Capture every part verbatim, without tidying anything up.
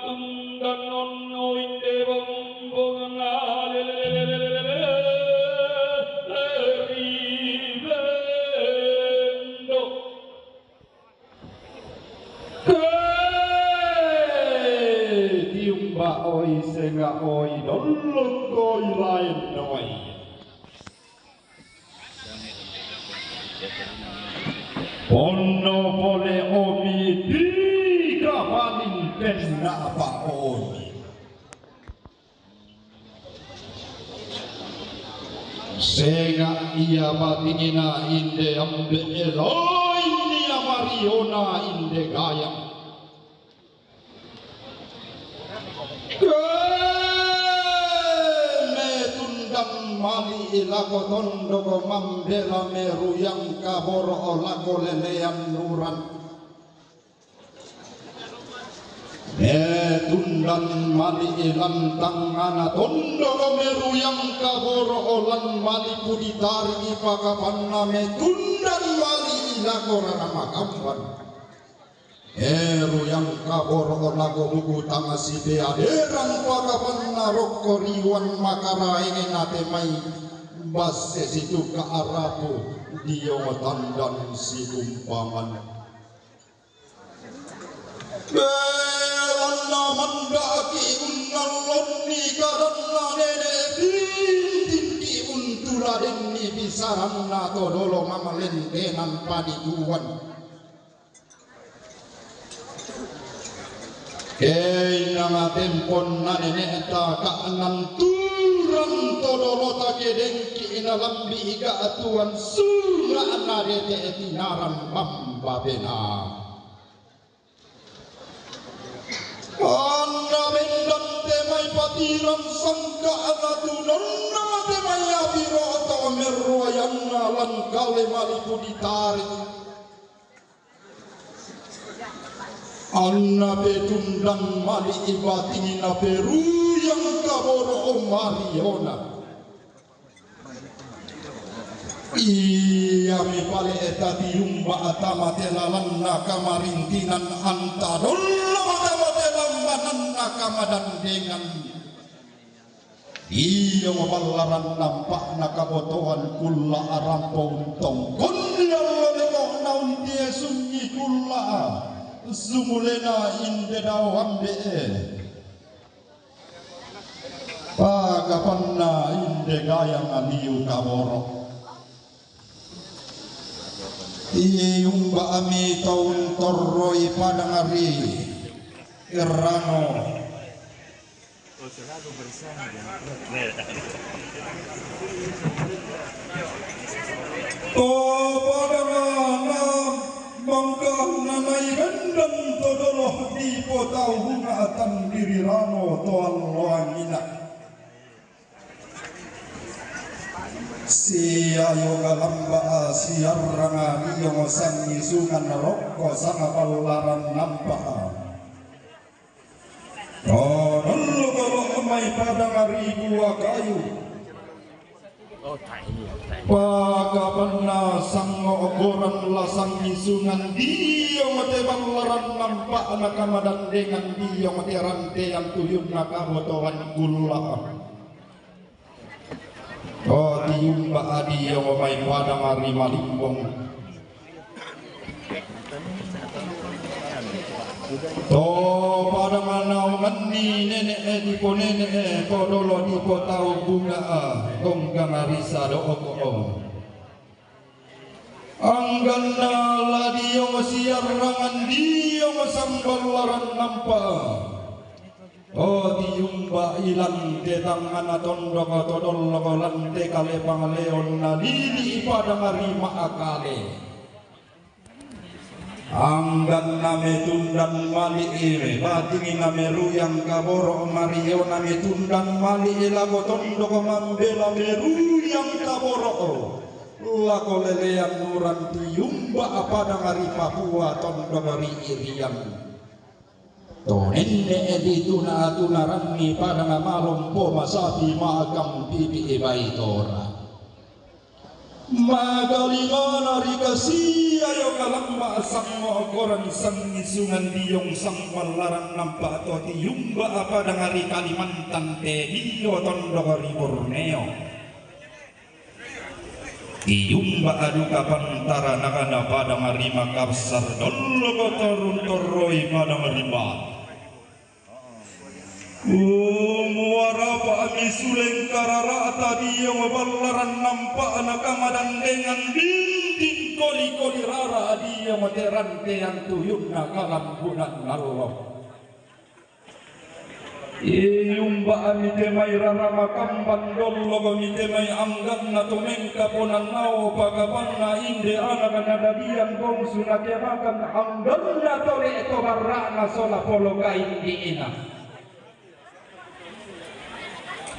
Dan onno inde bombong alele ribendo. Hei, tiumba oi senga oi dollong koi laen noi. Ponno pole omi di kapaling penna pa omi. Senga ia batingina inde ambe eloi nia mariona inde gayang. Ke me tundan mali lako tondoko mambela meruyang kaboro lako lelean nuran. Me tundan mali lantangana tondoko meruyang kaboro lan mali puditari pakapanna me tundan mali lako rara makamban. Eru yang kaboro lako buku tanga sipe aderan pakapanna rokko riwan makaraene nate mai basse situka arapu dio tandan siumpangan. Belanna mandaki unnallonni kadanna nene bintinki untuladenni bisaranna todolo mamalentenan padituan. Keinanga temponna neneta ka'nanturan todolota kedengki nalambi ga'tuan sunga'na dete tinaran bambapena. Anna mendante mai patiran sangka'na tunonna te mai api roto merroyanna lan kale malipu ditarik. Anna petundang mali ibatingina peruyang kaboro mariona. Iami pale eta tiumba atama te lalanna kamarintinan anta dollo atama te lambananna kamadandengan. Io maballaran nampa'na kabotoan kulla arampo untongkonni allo lemo'na untiesungi kulla sumulena inde dao ambe'e. Pakapanna inde gayang liu kaboro. Iumba ami taun torroi padangari errano. To padangana mangkana nai rendang todolo di potau bunga atan diri rano to alloangina. Sia yoga lamba siarranga dio sangisungan rokko sangapallaran nampa. Todollo golo mai padang ri Bua Kayu. Pakapanna sango okoran lasang isungan dio mate ballaran nampa na kamadandengan dio mate rantean tuyunna kabotoan kulla. To tiumba adi io mai padang ri Malimbong. To padang naunganni nene'e diponene'e to dolo dipotau bunga gonggang ri sado oko. Angganna la dio siarrangan dio samballaran nampa. O tiumba ilang te tangngana tondoko to dolloko lante kale pangaleon na lili padang ri Maakale. Angganna metundan mali'i batingi na meruyang kaboro mariona metundan mali'i lako tondoko mambela meruyang kaboro lako lelean nuran tiumba padang ri Papua tondoko ri Irian. To nenne'e dituna-tunaranni padang malompo masapi makang pipi'i baitora. Makalimana ri Kasia Ayo kalamba sango koran sangisungan diyong samballaran nampa to tiyumba apa dangari Kalimantan te diyo tondok ri Borneo. Tiyumba aduka pantara nakana padang ri Makassar dollo ko torun torroi padang ri Bali. Kumuarapa ami suleng karara'ta diyong ballaran nampa'na kamadandengan dinding koli-koli rara diyong terantean tuyunna kalambunan allo. Iyumba ami te mai rara makamban dollo mi te mai angganna to mengkaponannao pakapanna inde anak nadadian bongsu nakenakan angganna tole to barra'na sola polo kaindi'na.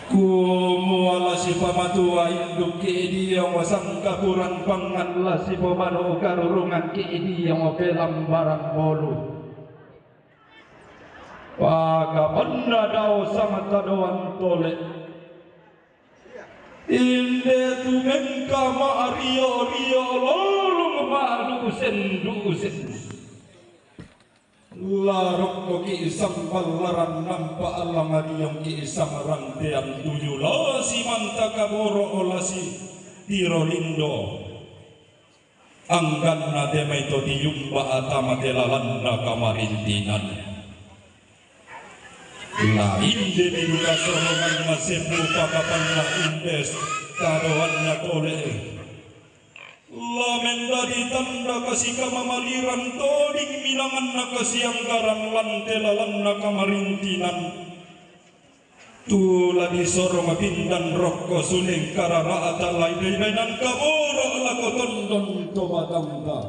Kumua la sipamatua indukki diyong sangkapuran pangngan la sipomanu karurungangki diyong pelambaran bolu. Pakapanna dao samata doang tole. Inde tu mengka ma'rio-rio lolong ma'dusen-dusen. La rokkoki samballaran nampa allang diyongki samrantean tuju lasi manta kaboro lasi tiro lindo. Angganna te mai to tiyumba atama te lalanna kamarintinan. La inde mi duka sorongan masepu pakapanna indes tadoanna tole. La mendadi tanda kasikamamaliran toding minanganna kasianggaran lante lalanna kamarintinan. Tu la disorong pindan rokko suleng karara'ta lai dai-dainan kaboro lako tondon to batanta.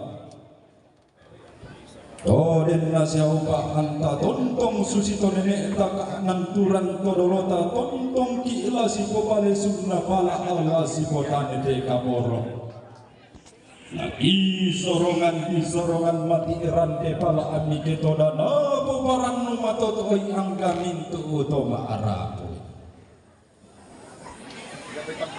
To denna siaupa anta tontong susi to nene'ta nanturan to dolota tontongki la sipopalesunna pala la sipotane te kaboro. Naki sorongan di sorongan mati rante pala ami ke todana poparannu matotoi angga mintu to ma'arapu.